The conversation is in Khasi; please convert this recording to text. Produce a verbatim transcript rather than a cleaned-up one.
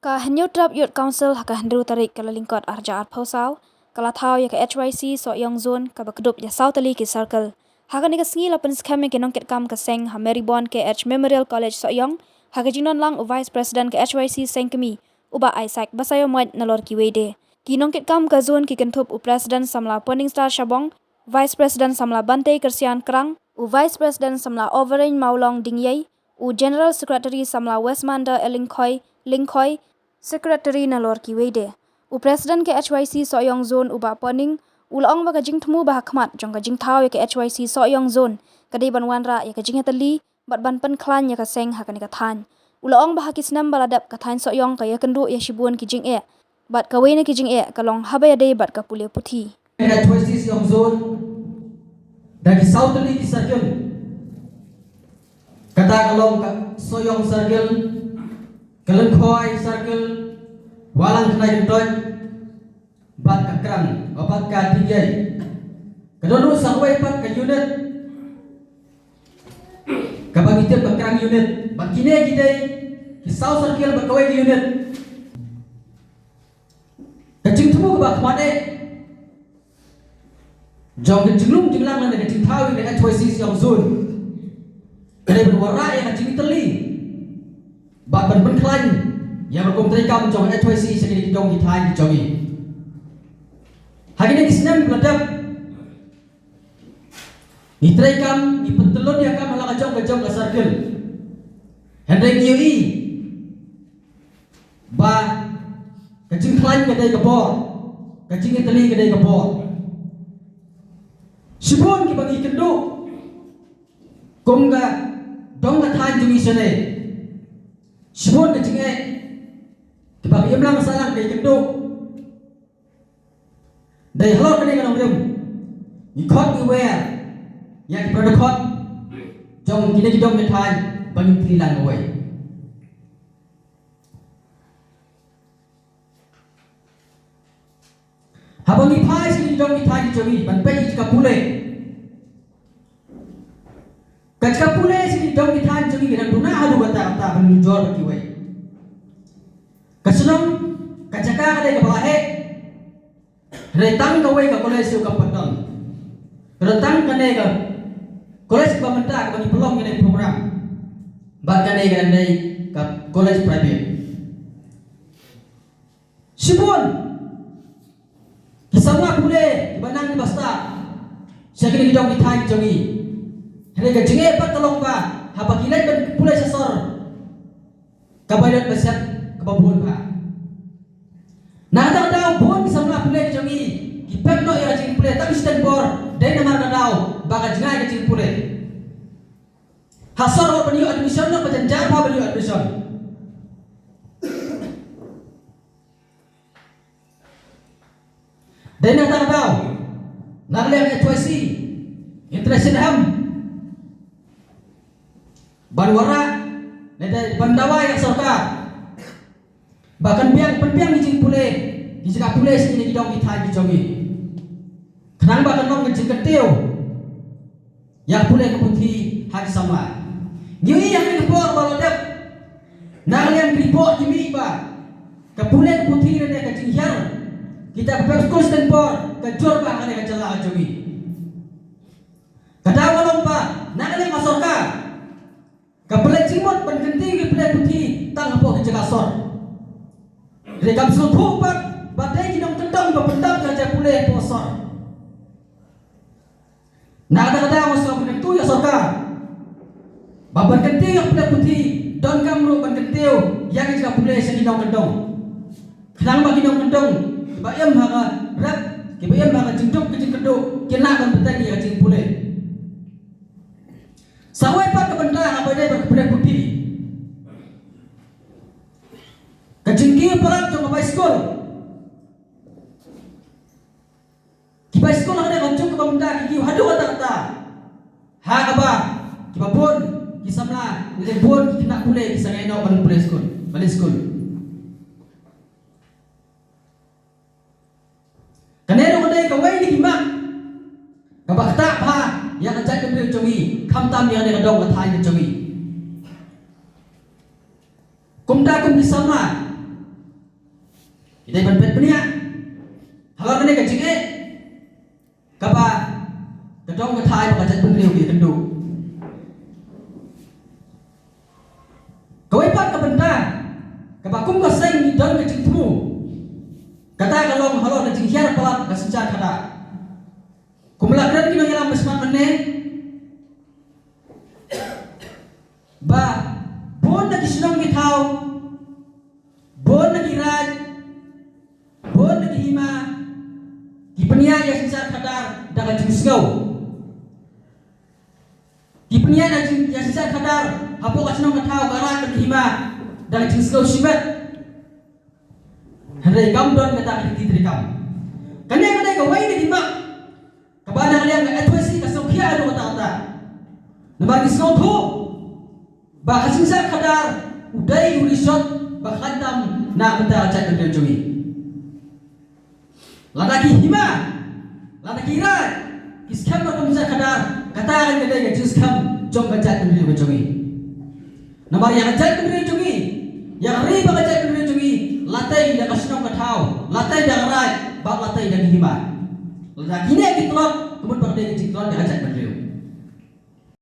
Ka Hynñiewtrep Youth Council ha ka hynriew tarik Kyllalyngkot arhajar arphew saw ka la thaw ïa ka H Y C Sohiong Zone kaba kdup ïa saw tylli ki circle. Ha kane ka sngi la pynskhem ïa ki nongkitkam ka seng ha Maribyrnong K H Memorial College Sohiong ha ka jingdon lang u Vice President ka H Y C Seng Kmie u Bah Isaac Basaiawmoit nalor kiwei de. Ki nongkitkam ka zone ki kynthup u President samla Poningstar Shabong, Vice President samla Bantei Kyrsian Krang, u Vice President samla Overein Mawlong Dingïei, u General Secretary samla Westmander Elingkhoi Lyngkhoi, Secretary nalor kiwei de. U President ka H Y C Sohiong Zone u Bah Poning u la ong ba ka jingthmu ba ha khmat jong ka jingthaw ïa ka H Y C Sohiong Zone ka dei ban wanrah ïa ka jingïatylli bad ban pynkhlaiñ ïa ka seng ha kane ka thaiñ. U la ong ba ha ki snem ba la dep ka thaiñ Sohiong ka ïakynduh ïa shibun ki jingeh bad kawei na ki jingeh ka long haba ïadei bad ka pule puthi. Ka H Y C Sohiong Zone da ki saw tylli ki circle. Kata ka long ka Sohiong Circle, ka Lyngkhoi Circle, Walang Khnai Kyntoit, bad ka Krang, o bad ka Dingïei. Ka don ruh sa kawei pat ka unit kaba ngi tip ka Krang unit. Bad kine ki dei ki saw circle bad kawei ka unit. Ka jingthmu kaba khmat eh jong ka jinglum jinglang lane ka jingthaw ïa ka H Y C Sohiong Zone ka dei ban wanrah ïa ka jingïatylli bad ban pynkhlaiñ ïa ka rukom treikam jong ka H Y C sha kine ki dong ki thaiñ ki jong ngi. Ha kine ki snem ba la dep ngi treikam, ngi pyntyllun ïa ka kam ha la ka jong ka jong ka circle. Hynrei ngi ïohi ba ka jingkhlaiñ ka dei ka bor, ka jingïatylli ka dei ka bor. Shibun kiba ngi kynduh kum ka dong ka thaiñ jong ngi shane. Shibun ka jingeh kiba ka imlang sahlang ka ïakynduh. Dei halor kane ka nongrim ngi khot ngi wer ïa ki para dkhot jong kine ki dong ki thaiñ ba ngin plie lang kawei. Haba ngi phai sha ki dong ki thaiñ jong ngi ban peit ïa ka pule. Ka jaka pule sha ki dong ki thaiñ jong ngi ka dang duna haduh katta katta ban nujor bad kiwei. Ka shnong, ka jaka ka dei kaba la heh. Hynrei tang kawei ka college ruh kam pat don. Ka don tang kane ka college kaba mynta kaba ngi pynlong kane ka program. Bad kane ka dang dei ka college private. Shibun ki samla pule kiba nang kiba stad sha kine ki dong ki thaiñ jong ngi. Hynrei ka jingeh pat ka long ba haba ki leit ban pule sha sor ka bailat ba siat kaba bun bha. Na kata ka daw bun ki samla pule ki jong ngi ki pep noh ïa ka jingpule tang shiteng por dei namar ka daw ba ka jngai ka jingpule. Ha sor wat ban ïoh admission noh ba jynjar bha ban ïoh admission. Dei na kata ka daw na ka liang H Y C ngi treh shisha ban wanrah ne dei ban dawa ïa ka sorkar ba kan biang pynbiang ki jingpule ki jaka pule sha kine ki dong ki thaiñ ki jong ngi khnang ba kan long ka jingkyntiew ïa ka pule ka puthi ha ki samla. Ngi ïohi ha kane ka por ba la dep na ka liang ki report ki mih ba ka pule ka puthi lane ka jinghiar kita kiba pep skul shiteng por ka jur bha ha kane ka jylla ka jong ngi. Ka daw ka long ba na ka liang ka sorkar ka pynleit jingmut ban kyntiew ki pule puthi tang hapoh ki jaka sor. Hynrei kam sngewthuh pat ba dei ki nongkyndong ba pyndap ïa ka jaka pule hapoh sor. Na kata ka daw nga sngewbha ban kyntu ïa sorkar ba ban kyntiew ïa ka pule puthi donkam ruh ban kyntiew ïa ka jaka pule sha ki nongkyndong khnang ba ki nongkyndong kiba im ha ka rep kiba im ha ka jingduk ka jingkyrduh kin lah ban bteng ïa ka jingpule. Sa kawei pat ka bynta haba ïadei bad ka pule puthi. Ka jingkiew palat jong ka bai skul. Ki bai skul ha kane ka juk kaba mynta ki kiew haduh katta katta. Ha kaba kiba bun ki samla ne bun ki khynnah pule ki sangeh noh ban pule skul ban leit skul. Kane ruh ka dei kawei na ki mak kaba ktah bha ïa ka jaitbynriew jong ngi khamtam ïa kane ka dong ka thaiñ ka jong ngi. Kumta kum ki samla Dei ban pynbniah halor kane ka jingeh kaba ka dong ka thai ba ka jaitbynriew ki kynduh. Kawei pat ka bynta kaba kum ka seng ngi don ka jingthmu, kata ka long halor ka jinghiar palat ka synshar khadar. Kum la kren ki nongïalam ba smat mynne, ba bun na ki shnong ki thaw, bun na ki raid, bun na ki hima, ki pynïaid ïa ka synshar khadar da ka jingsngew. Ki pynïaid ïa ka jing-, ïa ka synshar khadar hapoh ka shnong ka thaw, ka raid, ka hima da ka jingsngew shimet. Hynrei kam don kata ka riti treikam. Kane ka dei kawei na ki mak kaba na ka liang ka advocacy ka sngewkhia haduh katta katta. Namar ngi sngewthuh ba ka synshar khadar u dei u rishot ba khlaiñ tam na ka bynta ka jaitbynriew jong ngi. Lada ki hima, lada ki raid ki skhem bad ka synshar khadar, kata ka dei ka jingskhem jong ka jaitbynriew ka jong ngi. Namar ïa ka jaitbynriew jong ngi, ïa ka ri bad ka jaitbynriew jong ngi la tei da ka shnong ka thaw, la tei da ka raid bad la tei da ki hima. Lada kine ki tlot ka mut ba ka dei ka jingtlot ïa ka jaitbynriew.